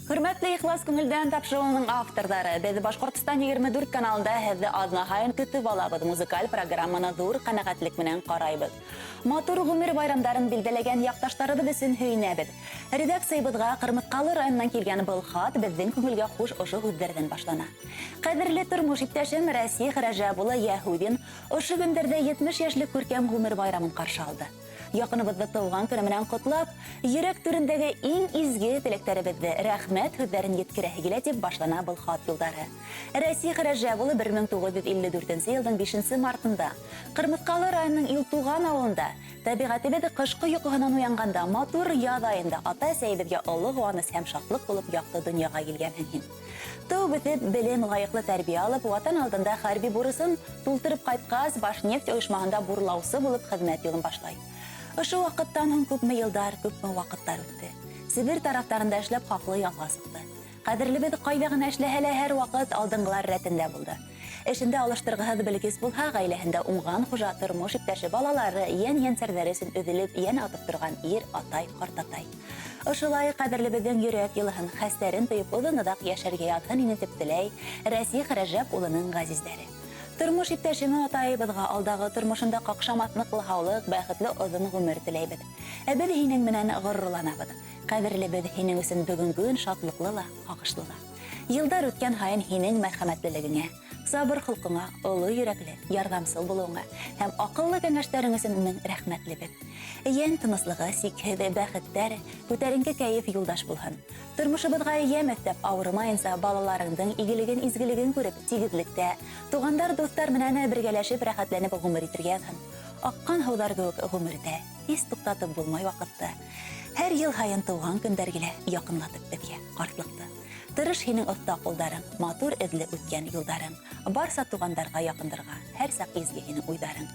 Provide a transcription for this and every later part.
Хөрмәтле Ихлас күңелдән тапшырыуының авторҙары, беҙ Башҡортостан 24 каналында һеҙҙе аҙна һайын көтөп алабыҙ, музыкаль программаны ҙур ҡәнәғәтлек менән ҡарайбыҙ. Матур ғүмер байрамдарын билдәләгән яҡташтарыбыҙ өсөн һөйөнәбеҙ. Редакциябыҙға Ҡырмыҫҡалы районынан килгән был хат беҙҙең күңелгә хуш ошо һүҙҙәрҙән башлана. Ҡәҙерле тормош иптәшем Рәсих Рәжәп улы Йәһүҙин ошо көндәрҙә 70 йәшлек күркәм ғүмер байрамын ҡаршы алды. Яҡыныбыҙҙы тыуған көнө менән ҡотлап, йөрәк түрендәге иң изге теләктәребеҙҙе, рәхмәт һүҙҙәрен еткерәһе килә, тип башлана был хат юлдары. Рәсих Рәжәп улы 1954 нсе йылдың бишенсе мартында Ҡырмыҫҡалы районының Илтуған ауылында тәбиғәтебеҙ ҡышҡы йоҡоһонан уянғанда матур яҙ айында ата-әсәйебеҙгә оло ҡыуаныс һәм шатлыҡ булып яҡты донъяға килгәнһең һин. Тыуып үҫеп, белем, лайыҡлы тәрбиә алып, Ватан алдында хәрби бурысын тултырып ҡайтҡас, Башнефть ойошмаһында бурлаусы булып хеҙмәт юлын башлай. Ошо ваҡыттан һуң күпме йылдар, күпме ваҡыттар үтте. Себер тарафтарында эшләп хаҡлы ялға сыҡты. Ҡәҙерлебеҙ ҡайҙа ғына эшләһә лә һәр ваҡыт алдынғылар рәтендә булды. Эшендә алыштырғыһыҙ белгес булһа, гаиләһендә уңган хужа, тормош иптәше, балалары, йән-йәнсәрҙәре өсөн өҙөлөп йән атып торган ир, атай, ҡартатай. Ошолай ҡәҙерлебеҙҙең йөрәк йылыһын, хәстәрен тоеп оҙон-оҙаҡ йәшәргә яҙһын ине дип теләй Рәсих Рәжәп улының ғәзиздәре. Тормош иптәшеме атайыбыҙға алдағы тормошонда ҡаҡшамаҫ ныҡлы һаулыҡ, бәхетле оҙон ғүмер теләйбеҙ. Ә беҙ һинең менән горурланабыҙ. Ҡәҙерлебеҙ һинең өсөн бөгөнгө көн шатлыҡлы ла, һағышлы ла. Йылдар үткән һайын һинең мәрхәмәтлелегеңә, сабыр холҡоңа, оло йөрәкле, ярҙамсыл булыуыңа һәм аҡыллы кәңәштәрең өсөн мең рәхмәтлебеҙ. Йән тыныслығы, сикһеҙ бәхеттәр, күтәренке кәйеф юлдаш булһын. Тормошобоҙға ямь өҫтәп, ауырымайынса, балаларыңдың игелеген-изгелеген күреп, тигеҙлектә, туғандар-дуҫтар менән бергәләшеп рәхәтләнеп ғүмер итергә яҙһын. Аҡҡан һыуҙар кеүек ғүмер итә, һис туҡтатып булмай ваҡытты. Һәр ел һайын тыуған көндәр килә, якынлатып беҙгә ҡартлыҡты. Тырыш һинең оҫта ҡулдарың, матур эҙле үткән юлдарың, барса туғандарға якындырға, һәр саҡ изге һинең уйҙарың.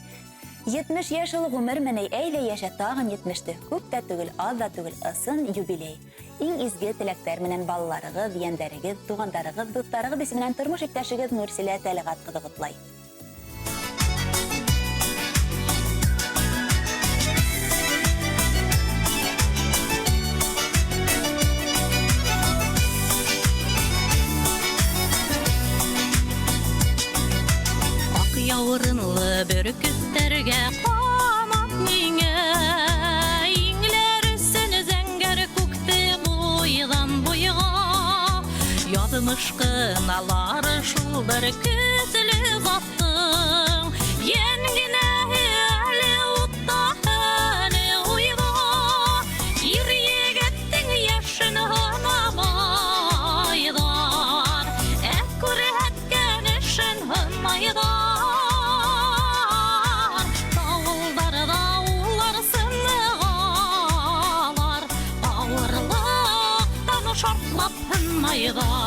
70 йәш ул ғүмерме ни, әйҙә йәшә тағын етмеште, күп тә түгел, аҙ да түгел, ысын юбилей. Иң изге теләктәр менән балаларығыҙ, ейәндәрегеҙ, туғандарығыҙ, дуҫтарығыҙ исеменән тормош иптәшегеҙ Нурсилә Тәлғәт ҡыҙы ҡотлай. Ак яурынлы бөркетләргә канат миңә, Иңләр өсөн зәңгәр күкте буйҙан буйға. Яҙмыш ҡыналар шул бер көслө заттың, Йән генәһе әле утта, әле уйҙа. Ир егеттең йәшен һанамайҙар, Ә күрһәткән эшен һынайҙар. Тауылдарҙа улар сынығалар, Ауырлыҡтан шартлап һынайҙар.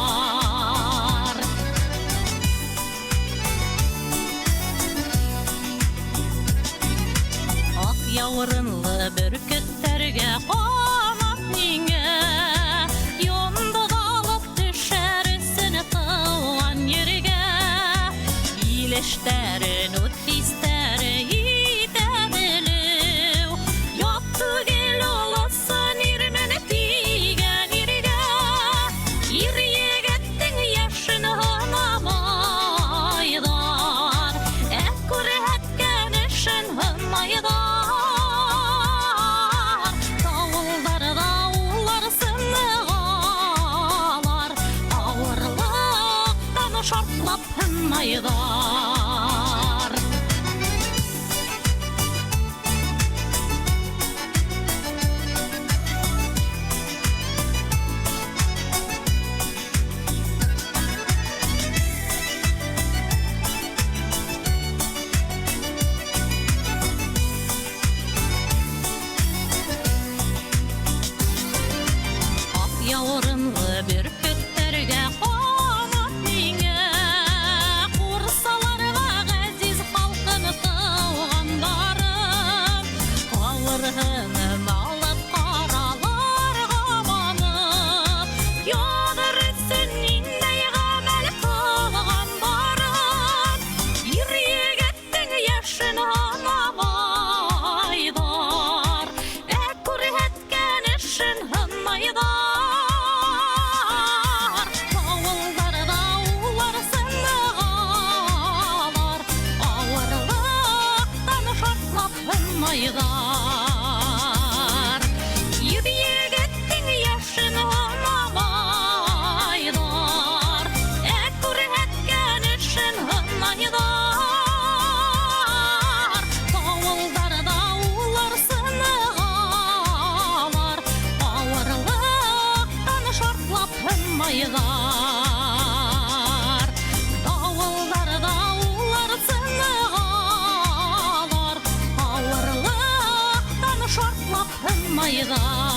Аҡ яурынлы бөркөттәргә ҡанат миңә, Йондоҙ алып төшәр өсөн тыуған ергә. Ил эштәрен үҙ хистәре итә белеү, Ят түгел ул ысын ирмен тигән иргә. Ир егеттең йәшен һанамайҙар, Ә күрһәткән эшен һынайҙар. Тауылдарҙа улар сынығалар, Ауырлыҡтан шартлап һынайҙар. Ак яурынлы бөркөттәргә канат миңә, Ҡурсаларға һынайҙар.